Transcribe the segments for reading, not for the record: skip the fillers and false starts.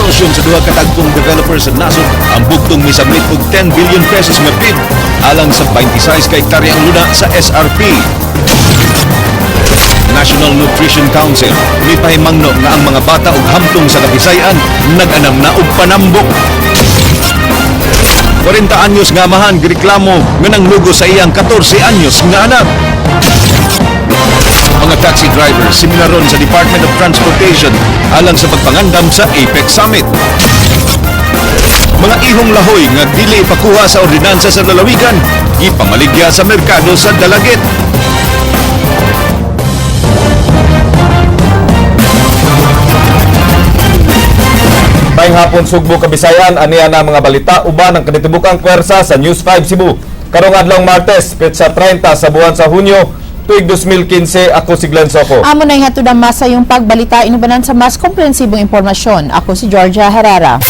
Konsorsiyum sa duha ka tagpong developers sa nasod ang bugtong misubmit og 10 billion pesos nga bid alang sa 26 ka hektaryang luna sa SRP. National Nutrition Council mipahimangno nga ang mga bata og hamtong sa Kabisayan nag-anam na og panambok. 40 anyos nga amahan gireklamo nga nanglugo sa iyang 14 anyos nga anak. Mga taxi drivers seminaron sa Department of Transportation alang sa pagpangandam sa APEC Summit. Mga ihong lahoy nga dili ipakuha sa ordinansa sa lalawigan, gipamaligya sa merkado sa Dalaguete. Maayong hapon, Sugbo, Kabisayan, aniya na mga balita uban ang kanitibukang pwersa sa News 5 Cebu. Karong adlawng Martes, petsa 30 sa buwan sa Hunyo, tuig 2015, ako si Glenn Soco. Amo na hatod ang masayong pagbalita inubanan sa mas komprehensibong impormasyon. Ako si Georgia Herrera.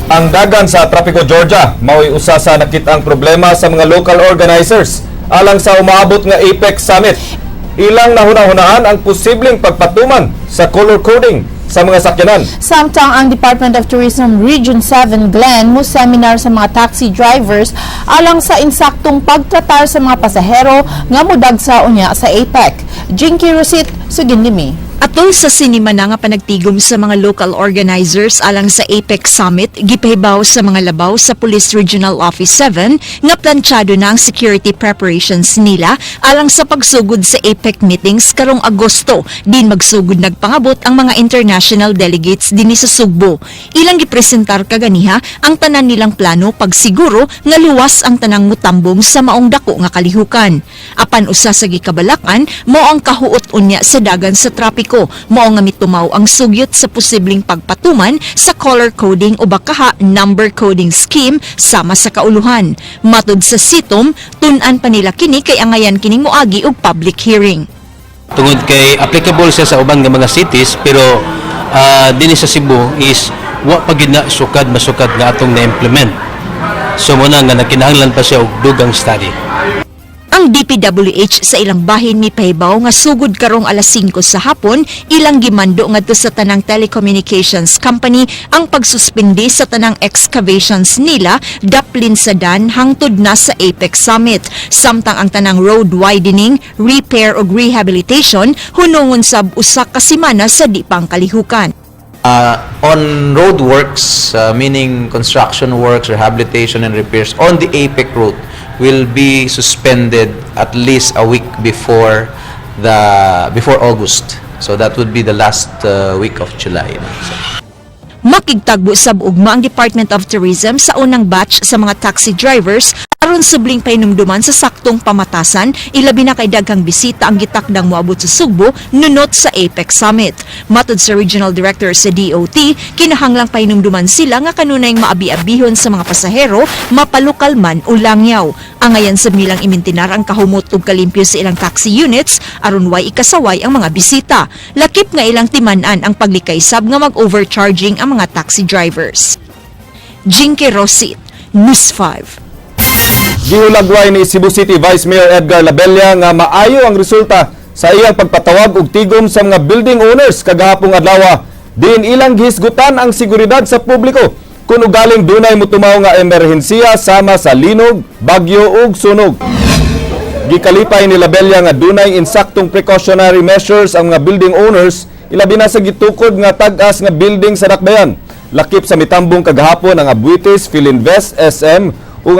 Ang dagan sa trapiko, Georgia, mao'y usa sa nakitang problema sa mga local organizers alang sa umaabot nga APEC Summit. Ilang nahuna-hunaan ang posibleng pagpatuman sa color coding sa mga sakyanan. Samtang ang Department of Tourism Region 7 Glen mo seminar sa mga taxi drivers alang sa insaktong pagtratar sa mga pasahero nga mudagsa unya sa APEC. Jinky Rosit, sugin nimi. Atol sa sinimana nga panagtigom sa mga local organizers alang sa APEC Summit, gipahibaw sa mga labaw sa Police Regional Office 7 nga plantsado na ang security preparations nila alang sa pagsugod sa APEC meetings karong Agosto, din magsugod nagpangabot ang mga international delegates dinhi sa Sugbo. Ilang gipresentar kaganiha ang tanan nilang plano pagsiguro nga luwas ang tanang mutambong sa maong dako nga kalihukan. Apan usa sa gikabalakan mao ang kahuot unya sa dagan sa trapiko, mao nga mitumaw ang sugyot sa posibleng pagpatuman sa color coding o bakaha number coding scheme sama sa kauluhan. Matud sa sitom, tun-an pa nila kini kay angayan kining moagi og public hearing. Tungod kay applicable siya sa uban nga mga cities, pero dinhi sa Cebu is wa pa gyud na sukad masukad nga atong na-implement. So mao na nga nagkinahanglan pa siya og dugang study. Ang DPWH sa ilang bahin mipahibaw nga sugod karong alas 5 sa hapon, ilang gimando ngadto sa tanang telecommunications company ang pagsuspindi sa tanang excavations nila daplin sa dan hangtod na sa APEC Summit. Samtang ang tanang road widening, repair ug rehabilitation hunungon sab usa ka semana sa di pang kalihukan. On road works, meaning construction works, rehabilitation and repairs on the APEC route will be suspended at least a week before August. So that would be the last week of July, no? So, Makigtagbo sab ugma ang Department of Tourism sa unang batch sa mga taxi drivers aron subling pahinumduman sa saktong pamatasan, ilabi na kay daghang bisita ang gitakdang moabot sa Sugbo nunot sa APEC Summit. Matod sa Regional Director sa DOT, kinahanglang pahinumduman sila nga kanunayng maabi-abihon sa mga pasahero, mapalokal man o langyaw. Angayan sab nilang imintinar ang kahumot ug kalimpyo sa ilang taxi units aron way ikasaway ang mga bisita. Lakip nga ilang timan-an ang paglikay sab nga mag-overcharging ang mga taxi drivers. Jinky Rosit, News 5. Gihulagway ni Cebu City Vice Mayor Edgar Labella nga maayo ang resulta sa iyang pagpatawag og tigom sa mga building owners kagahapong adlaw. Diin ilang gihisgutan ang seguridad sa publiko kung ugaling dunay mutumaw nga emerhensiya sama sa linog, bagyo ug sunog. Gikalipay ni Labella nga dunay insaktong precautionary measures ang mga building owners, ilabi na sa gitukod nga tag-as nga building sa Dakbayan. Lakip sa mitambong kagahapon ang Aboitiz, Filinvest, SM ug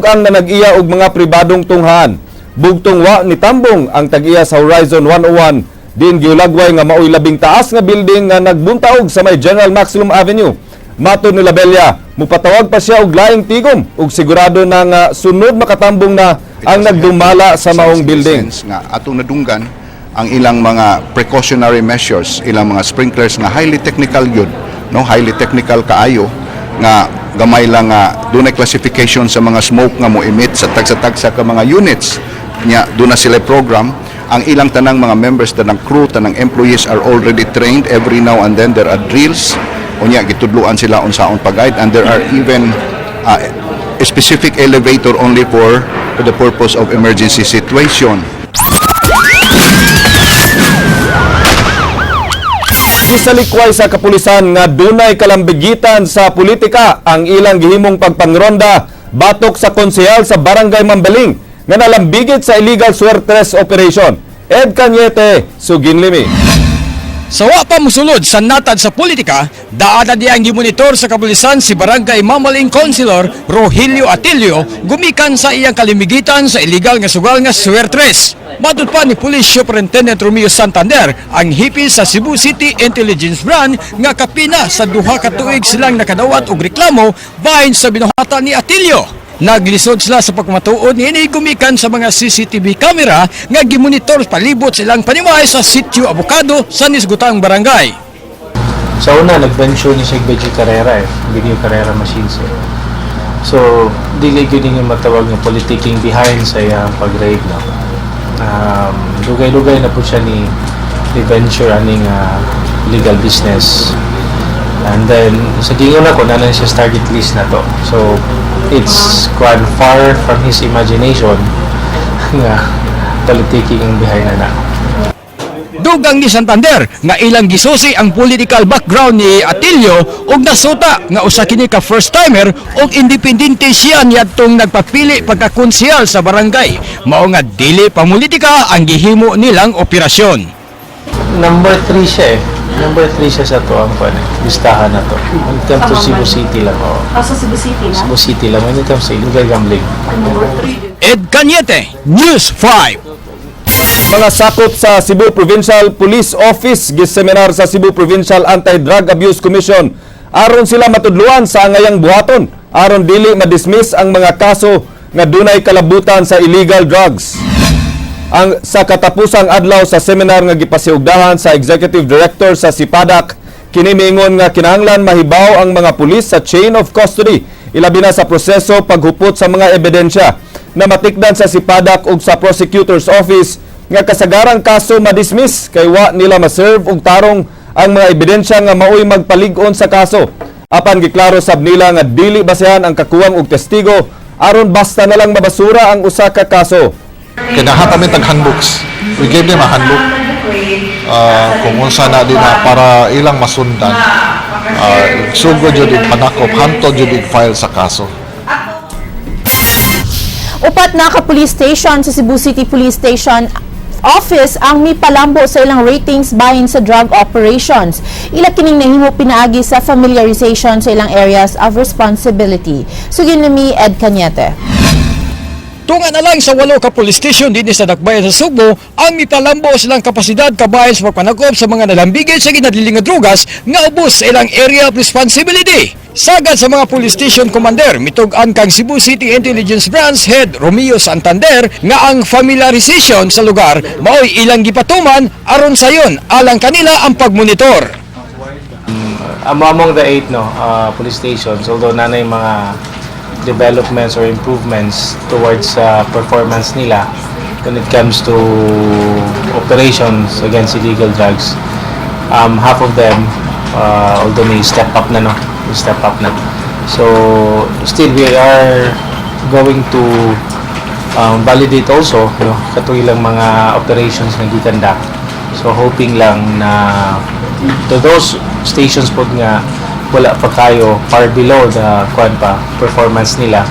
ang nanag-iya og mga pribadong tunghaan. Bugtong wa ni tambong ang tag-iya sa Horizon 101, din giulagway nga maoy labing taas nga building nga nagbuntaog sa may General Maximum Avenue. Matod ni Labella, mupatawag pa siya og laing tigom ug sigurado na nga sunod makatambong na ang nagdumala sa maong building. Sense nga atong nadunggan ang ilang mga precautionary measures, ilang mga sprinklers nga highly technical yun, no? Highly technical kaayo nga gamay lang nga dunay classification sa mga smoke nga mo emit sa tagsa-tagsa ka mga units nya. Duna sila program. Ang ilang tanang mga members, tanang crew, tanang employees are already trained. Every now and then there are drills unya gitudloan sila unsaon pag-guide, and there are even a specific elevator only for the purpose of emergency situation. Gisalikway sa kapulisan nga dunay kalambigitan sa politika ang ilang gihimong pagpangronda batok sa konsehal sa Barangay Mambaling nga nalambigit sa illegal swertres operation. Ed Cañete, Suginlimi. Sa wa pa musulod sa natad sa politika, daan na diyang gimonitor sa kapulisan si Barangay Mambaling Councilor Rogelio Atilio gumikan sa iyang kalimigitan sa illegal nga sugal nga swertres. Matod pa ni Police Superintendent Romeo Santander, ang hepe sa Cebu City Intelligence Branch, nga kapina sa 2 ka tuig silang nakadawat og reklamo bahin sa binuhatan ni Atilio. Naglisod sila sa pagmatuod niini gumikan sa mga CCTV camera nga gimonitor palibot sa ilang panimalay sa Sitio Abocado sa nisgutang barangay. Sa una, nag-venture ni siya Benjo Carrera eh. Video Carrera machines eh. So, dili gyud nga matawag nga politicking behind sa iyang pag-raid, no. Dugay-dugay na po siya ni venture aning legal business. And then, sa gingon ako, naa na siya sa target list na to. So, it's quite far from his imagination nga politicking ang behind na na. Dugang ni Santander nga ilang gisusi ang political background ni Atilio ug nasuta nga usa kini ka first timer ug independente siya niadtong nagpapili pagkakonsehal sa barangay. Mao nga dili pamulitika ang gihimo nilang operasyon. Number 3 siya eh. Number 3 siya sa to ang kuan eh. Listahan na to. When it comes to Cebu City lang. Oh. Ah, sa Cebu City na? Cebu City lang. When it comes to illegal gambling. Number 3. Ed Cañete, News 5. Mga sakop sa Cebu Provincial Police Office giseminar sa Cebu Provincial Anti-Drug Abuse Commission aron sila matudluan sa angayang buhaton aron dili madismiss ang mga kaso nga dunay kalabutan sa illegal drugs. Ang sa katapusang adlaw sa seminar nga gipasiugdahan sa Executive Director sa SIPADAC, kini miingon nga kinahanglan mahibaw ang mga pulis sa chain of custody, ilabi na sa proseso paghupot sa mga ebidensya. Na matikdan sa SIPADAC ug sa Prosecutor's Office nga kasagarang kaso madismiss kay wa nila maserve og tarong ang mga ebidensya nga maoy magpalig-on sa kaso. Apan giklaro sab nila nga dili basehan ang kakuwang og testigo aron basta na lang mabasura ang usa ka kaso. Kinaha kami tag handbooks. We gave them a handbook kung unsa na din na para ilang masundan. Sugod jud og panakop, hantod jud og file sa kaso. Upat na ka police station sa Cebu City Police Station Office ang mipalambo sa ilang ratings bahin sa drug operations. Ila kining nahimo pinaagi sa familiarization sa ilang areas of responsibility. Sugin ni Ed Cañete. Tunga na lang sa 8 ka police station dinhi sa Dakbayan sa Sugbo ang mipalambo silang kapasidad kabahin sa pagpanakop sa mga nalambigit sa ginadili nga drugas nga ubos sa ilang area of responsibility. Sagad sa mga police station commander, mitug-an kang Cebu City Intelligence Branch Head Romeo Santander nga ang familiarization sa lugar maoy ilang gipatuman aron sayon alang kanila ang pagmonitor. Among the eight, no, police stations, although nanay mga developments or improvements towards performance nila when it comes to operations against illegal drugs, half of them, although may step up na, no, may step up na. So, still we are going to validate also, no, katong ilang mga operations na gikandak. So, hoping lang na to those stations po nga wala pa kayo, far below the kuan pa performance nila,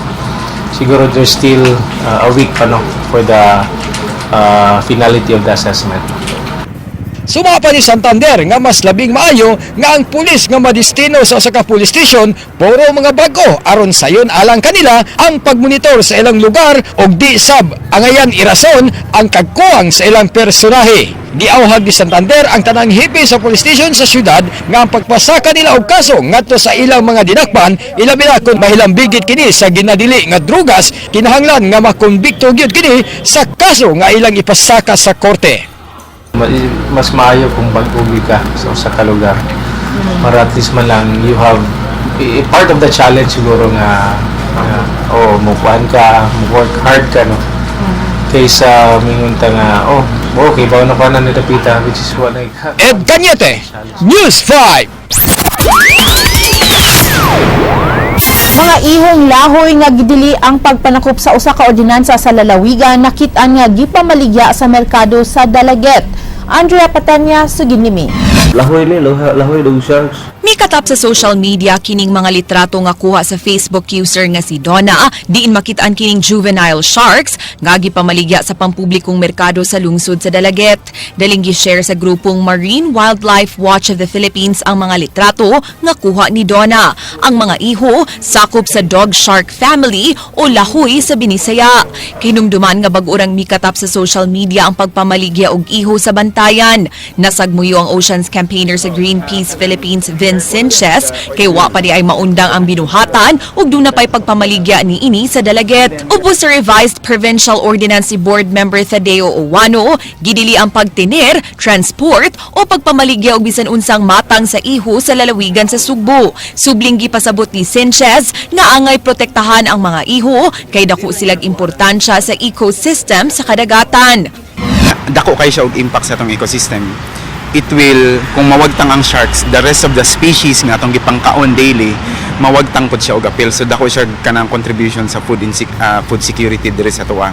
siguro there's still a week pa, no, for the finality of the assessment. Suma pa ni Santander nga mas labing maayo nga ang pulis nga madestino sa usa ka police station puro mga bag-o aron sayon alang kanila ang pagmonitor sa ilang lugar og di sab angayan irason ang kagkuwang sa ilang personahe. Giawhag ni Santander ang tanang hepe sa police station sa syudad nga ang pagpasaka nila og kaso ngadto sa ilang mga dinakpan, ilabi na kung mahilambigit kini sa ginadili nga drugas, kinahanglan nga makonbikto gyud kini sa kaso nga ilang ipasaka sa korte. Mas maayo kung bag-o ka sa usa ka lugar para at least man lang you have part of the challenge siguro nga oh, mukuan ka, mo work hard ka, no, kaysa mingon ta nga, "Oh, okay ba na na ni dapita," which is what like Ed Cañete, News 5. Mga ihong lahoy nga gidili ang pagpanakop sa usa ka ordinansa sa lalawigan nakit-an nga gipamaligya sa merkado sa Dalaguete. Andrea Patanya, Suginimi. Lahoy ni, lahoy dog sharks. Mikatap sa social media kining mga litrato nga kuha sa Facebook user nga si Donna, diin makitaan kining juvenile sharks nga gipamaligya sa pampublikong merkado sa lungsod sa Dalaguete. Daling gi-share sa grupong Marine Wildlife Watch of the Philippines ang mga litrato nga kuha ni Donna. Ang mga iho sakop sa dog shark family o lahoy sa Binisaya. Kinumduman nga bag-o rang mikatap sa social media ang pagpamaligya og iho sa Bantayan. Nasagmuyo ang Oceans campaigner sa Greenpeace Philippines, Vince Sanchez, kay wa pa diay maundang ang binuhatan ug duna pa'y pagpamaligya ni ini sa Dalaguete. Ubos sa revised provincial ordinance si board member Thadeo Ouano, gidili ang pagtinir, transport o pagpamaligya og bisan unsang matang sa iho sa lalawigan sa Sugbo. Subling gipasabot ni Sanchez nga angay protektahan ang mga iho kay dako silag importansya sa ecosystem sa kadagatan. Dako kay siya og impact sa atong ecosystem. It will, kung mawagtang ang sharks, the rest of the species nga atong gipangkaon daily, mawagtang pud siya og apil. So dako siya kanang contribution sa food security diri sa atoa.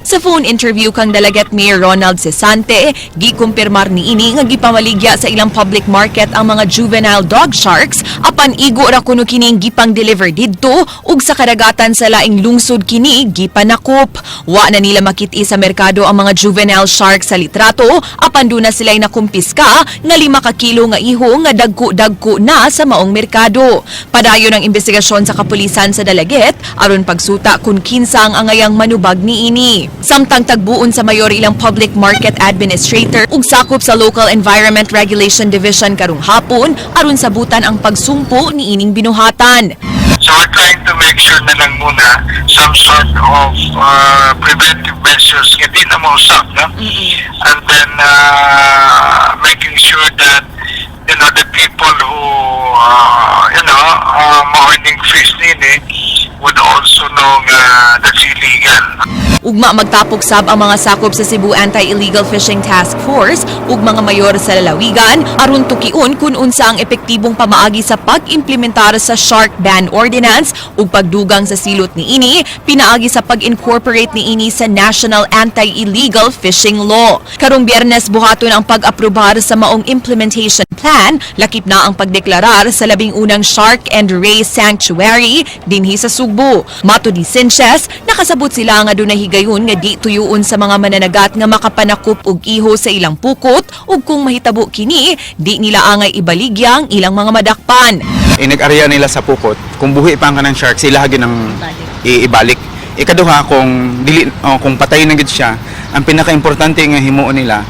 Sa phone interview kang Dalaguete Mayor Ronald Cesante, gikumpirmar niini nga gipamaligya sa ilang public market ang mga juvenile dog sharks, apan igo ra kuno kining gipang-deliver didto ug sa kadagatan sa laing lungsod kini gipanakop. Wa na nila makit-i sa merkado ang mga juvenile sharks sa litrato, apan duna sila'y nakumpiska nga 5 ka kilo nga iho nga dagko-dagko na sa maong merkado. Padayon ang investigasyon sa kapulisan sa Dalaguete aron pagsuta kung kinsa ang angayang manubag niini. Samtang tagbuon sa mayor ilang public market administrator ug sakop sa Local Environment Regulation Division karong hapon aron sabutan ang pagsumpo niining binuhatan. So we're trying to make sure na lang muna some sort of preventive measures nga di na mausap, no? And then making sure that the people who maoning fish nini would also know nga that's illegal. Ugma magtapok sab ang mga sakop sa Cebu Anti-Illegal Fishing Task Force ug mga mayor sa lalawigan aron tukion kung unsa ang epektibong pamaagi sa pag-implementar sa Shark Ban Ordinance ug pagdugang sa silot niini pinaagi sa pag-incorporate niini sa National Anti-Illegal Fishing Law. Karong Biyernes buhaton ang pag-aprobar sa maong implementation plan, lakip na ang pagdeklarar sa 11 shark and ray sanctuary dinhi sa Sugbo. Matod ni Sanchez, nakasabot sila nga dunay higayon nga di tuyuon sa mga mananagat nga makapanakop og iho sa ilang pukot ug kung mahitabo kini, di nila angay ibaligya ang ilang mga madakpan. Inag-area nila sa pukot, kung buhi pa ang kanang shark, sila gyud ang ibalik. Ikaduha, kung dili o kung patay na gid siya, ang pinaka-importante nga himuon nila,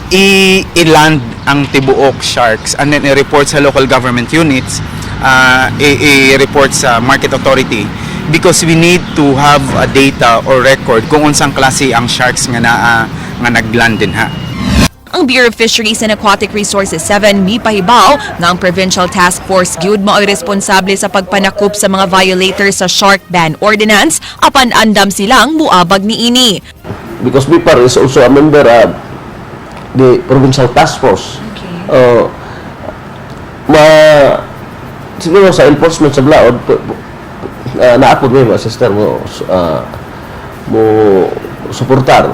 i-land ang tibuok sharks and then i-report sa local government units, i-report sa market authority because we need to have a data or record kung unsang klase ang sharks nga naa nga nagland din ha. Ang Bureau of Fisheries and Aquatic Resources 7 mipahibaw nga ang Provincial Task Force gyud mao'y responsable sa pagpanakop sa mga violators sa Shark Ban Ordinance, apan andam silang muabag niini. Because BFAR is also a member of the Provincial Task Force. Ma siguro sa enforcement sa Blaod naa pod mo sister mo mo suportar.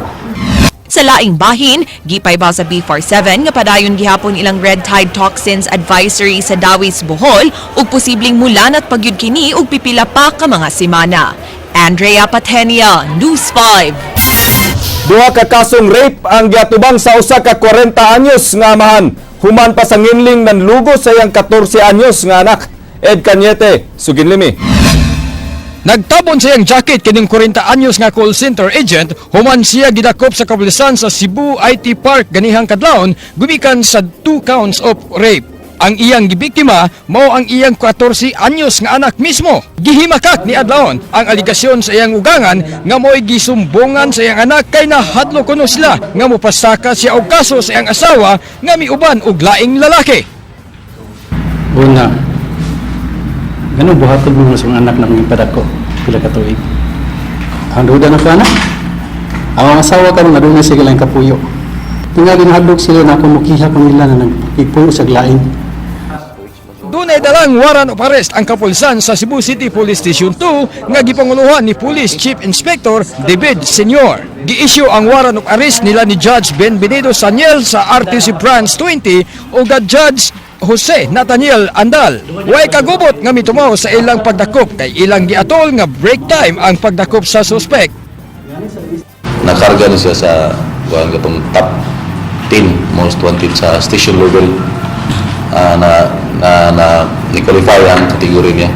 Sa laing bahin, gipahibaw sa BFAR 7 nga padayon gihapon ilang red tide toxins advisory sa Dawis, Bohol ug posibleng mulanat pagyud kini og pipila pa ka mga semana. Andrea Patenia, News 5. Duha ka kasong rape ang giatubang sa usa ka 40 anyos nga amahan human pa sa nginling nanlugo sa iyang 14 anyos nga anak. Ed Cañete, suginlimi. Nagtabon sa iyang jacket kining 40 anyos nga call center agent human siya gidakop sa kapulisan sa Cebu IT Park ganihang kadlawon gumikan sa two counts of rape. Ang iyang gibiktima mao ang iyang 14 anyos nga anak mismo. Gihimakak ni Adlaon ang aligasyon sa iyang ugangan nga mo'y gisumbongan sa iyang anak kay nahadlok kuno sila nga mopasaka siya og kaso sa iyang asawa nga miuban og laing lalaki. Una, ganun buhaton mo sa mga anak na mga padako, pila ka tuig. Ang duda na ko anak. Ang asawa karon aduna siya lang kapuyo. Tingali nahadlok sila na kung mukiha ko nila na nagpuyo sa laing. Dunay dalang warrant of arrest ang kapulisan sa Cebu City Police Station 2 nga gipanguluhan ni Police Chief Inspector David Senior. Gi-issue ang warrant of arrest nila ni Judge Benvenido Saniel sa RTC Branch 20 ug Judge Jose Nathaniel Andal. Way kagubot nga mitumaw sa ilang pagdakop kay ilang giatol nga break time ang pagdakop sa suspect. Nakarga ni siya sa kuan katong top 10 most wanted sa station level na ni-qualify ang kategory niya.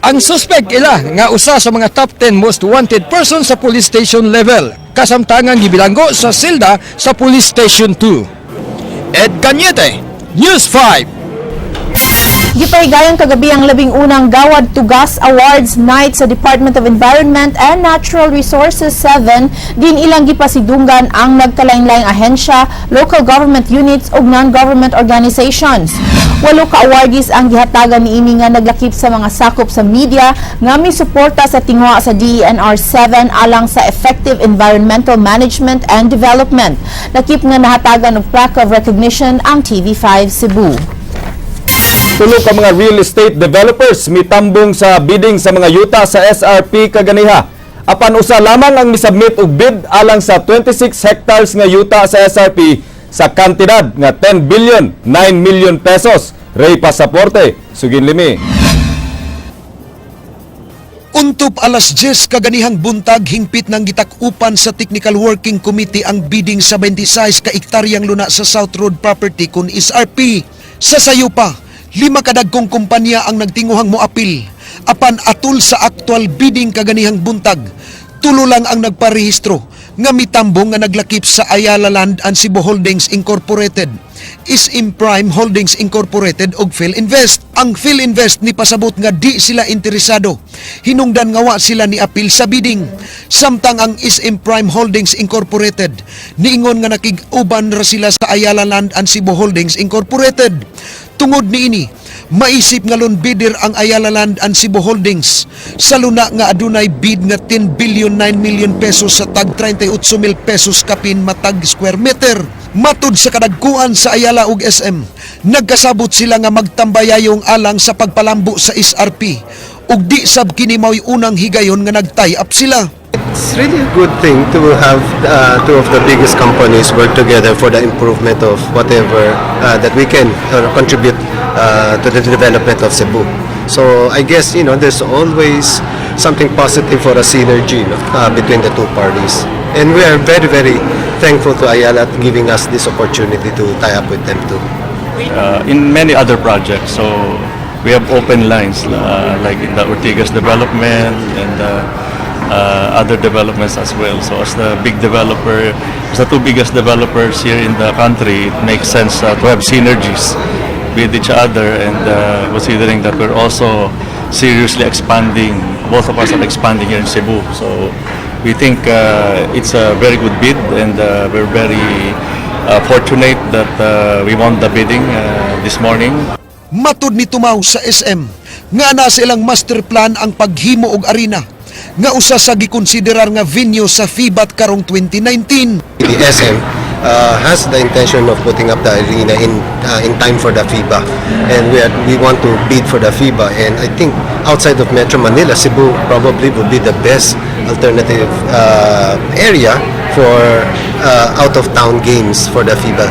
Ang suspect ila nga usa sa mga top 10 most wanted person sa police station level. Kasamtangang gibilanggo sa silda sa Police Station 2. Ed Cañete, News 5. Gipahigayon kagabi ang 11th Gawad Tugas Awards Night sa Department of Environment and Natural Resources 7 din ilang gipasidunggan ang nagkalain-laing ahensya, local government units ug non-government organizations. Walo ka awardees ang gihatagan niini nga naglakip sa mga sakop sa media nga misuporta sa tinguha sa DENR 7 alang sa effective environmental management and development. Lakip nga nahatagan og plaque of recognition ang TV5 Cebu. Tulo ka mga real estate developers mitambong sa bidding sa mga yuta sa SRP kaganiha. Apan usa lamang ang misubmit og bid alang sa 26 hectares nga yuta sa SRP sa kantidad nga 10 billion 9 million pesos. Ray Pasaporte, Sugin Limi. Untop alas 10 kaganihang buntag, hingpit ng gitak-upan sa Technical Working Committee ang bidding sa 26 ka ektaryang luna sa South Road Property kun SRP. Sa sayo pa, lima kadagkong kumpanya ang nagtinguhang moapil. Apan atul sa actual bidding kaganihang buntag, tulo lang ang nagparehistro nga mitambong nga naglakip sa Ayala Land and Cebu Holdings Incorporated, SM Prime Holdings Incorporated ug Filinvest. Ang Filinvest ni pasabot nga di sila interesado. Hinungdan nga wa sila ni apil sa bidding. Samtang ang SM Prime Holdings Incorporated niingon nga nakig-uban ra sila sa Ayala Land and Cebu Holdings Incorporated. Tungod niini, maisip nga lone bidder ang Ayala Land and Cebu Holdings sa luna nga adunay bid nga 10 billion 9 million pesos sa tag 38 mil pesos kapin matag square meter. Matud sa kadagkuan sa Ayala ug SM, nagkasabot sila nga magtambayayong alang sa pagpalambo sa SRP ug di sab kini mao'y unang higayon nga nag-tie up sila. It's really a good thing to have two of the biggest companies work together for the improvement of whatever that we can contribute to the development of Cebu. So I guess there's always something positive for a synergy, no, between the two parties, and we are very, very thankful to Ayala giving us this opportunity to tie up with them too. In many other projects. So we have open lines like in the Ortigas development and other developments as well. So as the big developer, as the two biggest developers here in the country, it makes sense to have synergies with each other and considering that we're also seriously expanding, both of us are expanding here in Cebu. So we think it's a very good bid and we're very fortunate that we won the bidding this morning. Matud ni Tumaw sa SM nga naa sa ilang master plan ang paghimo og arena nga usa sa gikonsiderar nga venue sa FIBA karong 2019. The SM has the intention of putting up the arena in time for the FIBA, and we want to bid for the FIBA. And I think outside of Metro Manila, Cebu probably would be the best alternative area for out of town games for the FIBA.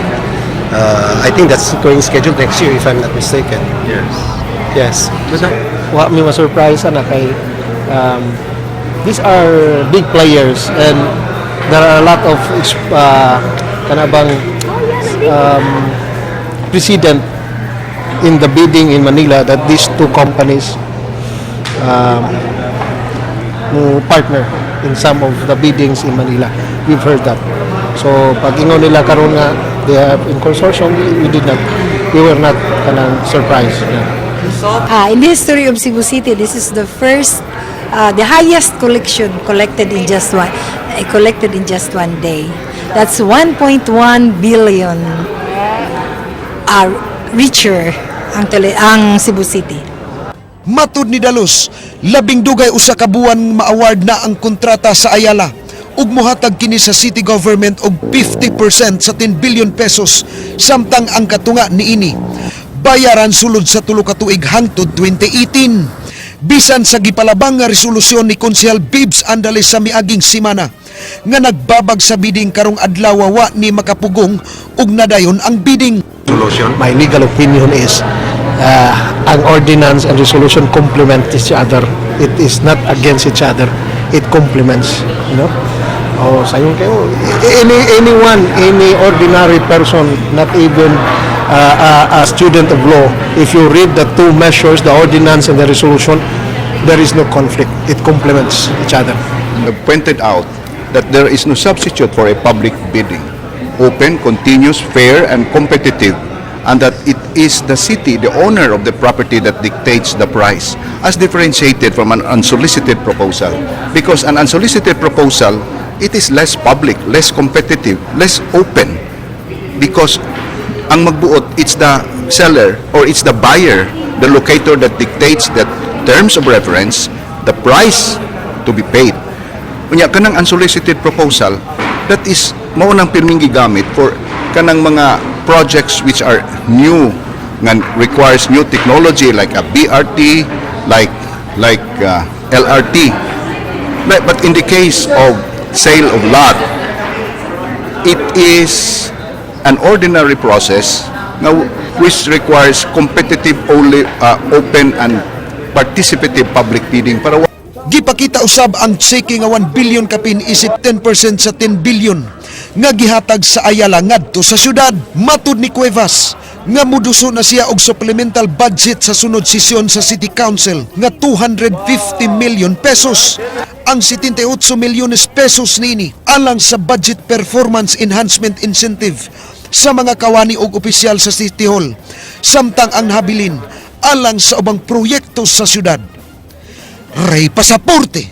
I think that's going scheduled next year, if I'm not mistaken. Yes. Yes. Wa mi ma-surprise ana kay these are big players and there are a lot of kana bang precedent in the bidding in Manila that these two companies mo partner in some of the biddings in Manila. We've heard that. So pag ingon nila karon nga they have in consortium, we did not we were not kanang surprised. Yeah. In the history of Cebu City, this is the first, the highest collection collected in just one day. That's 1.1 billion richer ang Cebu City. Matud ni Dalos, labing dugay usa ka buwan ma-award na ang kontrata sa Ayala ug mohatag kini sa city government og 50% sa 10 billion pesos, samtang ang katunga niini Bayaran sulod sa 3 ka tuig hangtod 2018. Bisan sa gipalabang nga resolusyon ni Konsehal Bibs Andales sa miaging simana nga nagbabag sa bidding, karong adlaw wa ni makapugong ug nadayon ang bidding. Solution. My legal opinion is ang ordinance and resolution complement each other. It is not against each other. It complements. Oh, sayon kayo. Anyone, any ordinary person, not even a student of law, if you read the two measures, the ordinance and the resolution, there is no conflict. It complements each other. Have pointed out that there is no substitute for a public bidding, open, continuous, fair, and competitive, and that it is the city, the owner of the property, that dictates the price, as differentiated from an unsolicited proposal. Because an unsolicited proposal, it is less public, less competitive, less open, because ang magbuot, it's the seller or it's the buyer, the locator, that dictates the terms of reference, the price to be paid. Unya kanang unsolicited proposal, that is mao nang pirming gigamit for kanang mga projects which are new nga requires new technology like a BRT, like LRT. But in the case of sale of lot, it is an ordinary process nga which requires competitive only, open and participative public bidding para Gipakita usab ang tseke nga 1 billion kapin isip 10% sa 10 billion nga gihatag sa Ayala ngadto sa syudad. Matud ni Cuevas nga muduso na siya og supplemental budget sa sunod sesyon sa City Council nga 250 million pesos. Ang 78 milyones pesos nini alang sa budget performance enhancement incentive sa mga kawani og opisyal sa City Hall, samtang ang habilin alang sa ubang proyekto sa syudad. Ray Pasaporte,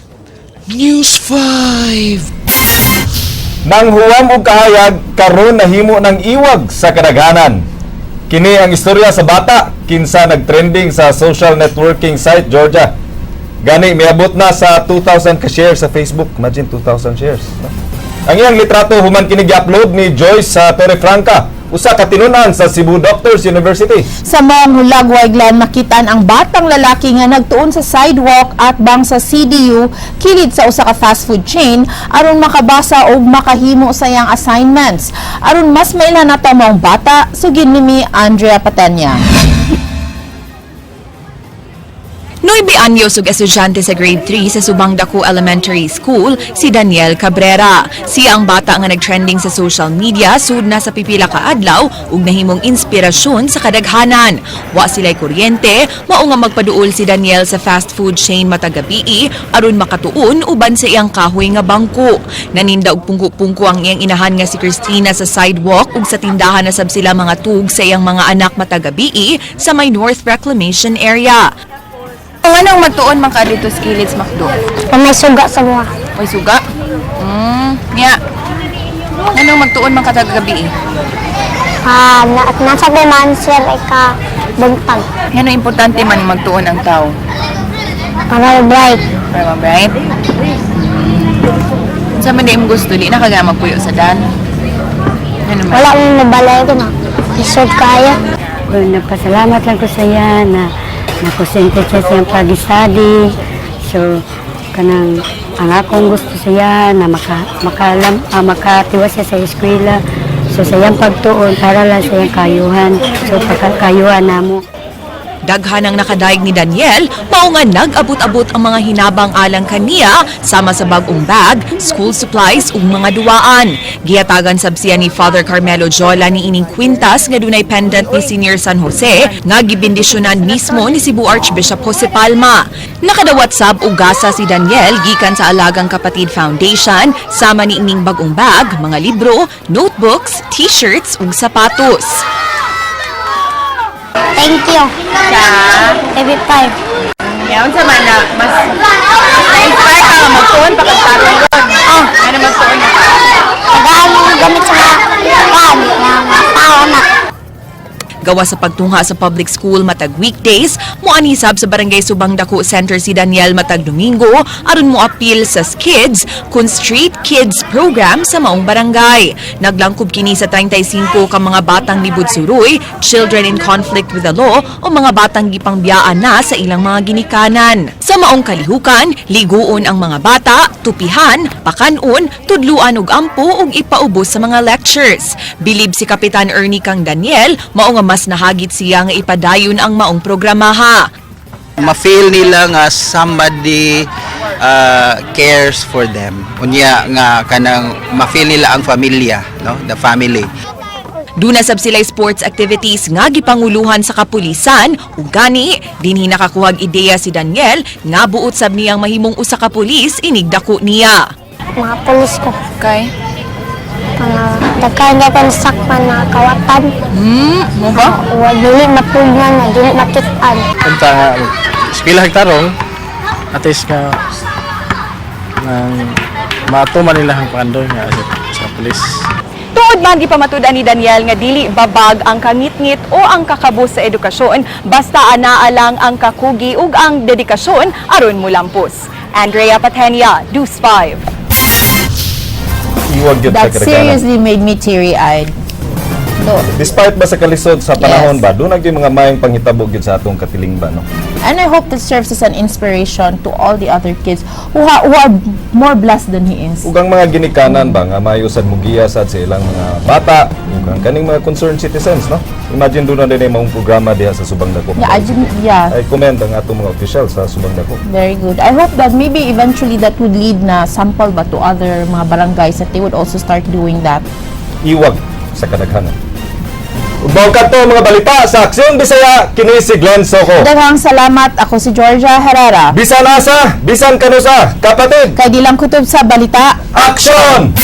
News 5. Nang huwam og kahayag, karon nahimo ng iwag sa kadaghanan. Kini ang istorya sa bata kinsa nagtrending sa social networking site, Georgia. Gani miabot na sa 2,000 ka shares sa Facebook. Imagine, 2,000 shares. No? Ang iyang litrato human kini gi-upload ni Joyce sa Torrefranca, usa ka tinunan sa Cebu Doctors University. Sa maong hulagway, Glenn, makitaan ang batang lalaki nga nagtuon sa sidewalk atbang sa CDU kilid sa usa ka fast food chain aron makabasa og makahimo sa iyang assignments. Aron mas mailhan nato maong bata, sugid ni mi Andrea Patenya. 9 anyos ug estudyante sa grade 3 sa Subang Dako Elementary School, si Daniel Cabrera. Siya ang bata nga nagtrending sa social media sud na sa pipila ka adlaw ug nahimong inspirasyon sa kadaghanan. Wa sila'y kuryente, mao nga magpaduol si Daniel sa fast food chain matag gabii aron makatuon uban sa iyang kahoy nga bangko. Naninda og pungko-pungko ang iyang inahan nga si Christina sa sidewalk ug sa tindahan na sab sila mga tug sa iyang mga anak matag gabii sa may North Reclamation Area. Anong magtuon man ka dito sa kilid sa McDo? May suga sa mga. May suga? Nya. Anong magtuon man ka gabi? Ah, na, at nasa man sir ika buntag. Ano importante man magtuon ang tao? Para bright. Para ma-bright? Sa man di mo gusto, di na ka gana magpuyo sa dan. Ano man? Wala mong nabalay ko na. Isod kaya. Well, nagpasalamat lang ko sa iya na nakonsente siya sa iyang pag-study. So, kanang ang akong gusto sa iya na makatiwas siya sa eskwela. So, sa iyang pagtuon para lang sa iyang kayuhan. So, pagkayuhan namo. Daghan ang nakadayeg ni Daniel, mao nga nag-abot-abot ang mga hinabang alang kaniya sama sa bag-ong bag, school supplies ug mga duwaan. Gihatagan sab siya ni Father Carmelo Jola ni ining kwintas nga dunay pendant ni Senior San Jose nga gibendisyonan mismo ni Cebu Archbishop Jose Palma. Nakadawat sab og gasa si Daniel gikan sa Alagang Kapatid Foundation sama ni ining bag-ong bag, mga libro, notebooks, t-shirts ug sapatos. Thank you. Sa TV5. Yaon sa man na mas na-inspire ka nga magtuon pa kag tarong ron. Ah. Ano magtuon na ka? Tagaan mo gamit sa mga kan, mga tao na. Gawas sa pagtungha sa public school matag weekdays, moanhi sab sa Barangay Subang Dako Center si Daniel matag Domingo aron mo apil sa Kids kun Street Kids Program sa maong barangay. Naglangkob kini sa 35 ka mga batang libud suroy, children in conflict with the law o mga batang gipangbiyaan na sa ilang mga ginikanan. Sa maong kalihukan, liguon ang mga bata, tupihan, pakanon, tudluan og ampo ug ipaubos sa mga lectures. Bilib si Kapitan Ernie kang Daniel, mao nga mas nahagit siya nga ipadayon ang maong programaha. Ma-feel nila nga somebody cares for them. Unya nga kanang ma-feel nila ang familia, no? The family. Duna sab sila sports activities nga gipanguluhan sa kapulisan ug gani dinhi nakakuhag ideya si Daniel nga buot sab niyang mahimong usa ka pulis inig dako niya. Mga pulis ko. Kay? Mga daghan na sakpan, mga kawatan. Mo ba? Wa dili mapugnan na, dili makitaan. Unta nga eskwela tarong, at least nga nang maatuman nila ang pandoy nga sa pulis. Tuod man gipamatud-an ni Daniel nga dili babag ang kangitngit o ang kakabus sa edukasyon basta anaa lang ang kakugi ug ang dedikasyon aron mulampos. Andrea Patenia, News 5. Iwag gyud sa That kadaghanan. seriously made me teary-eyed. No. Despite ba sa kalisod sa panahon ba, duna gyud mga maayong panghitabo gyud sa atong katiling ba, no? And I hope this serves as an inspiration to all the other kids who are more blessed than he is. Ug ang mga ginikanan ba nga maayo sad mugiya sad sa ilang mga bata ug ang kaning mga concerned citizens, no? Imagine duna din ay maong programa diha sa Subang Dako. Yeah. I commend ang atong mga official sa Subang Dako. Very good. I hope that maybe eventually that would lead na sample ba to other mga barangays that they would also start doing that. Iwag sa kadaghanan. Ug mao kadto mga balita sa Aksyon Bisaya, kini si Glenn Soco. Daghang salamat. Ako si Georgia Herrera. Bisan asa, bisan kanusa, kapatid. Kay di lang kutob sa balita. Aksyon!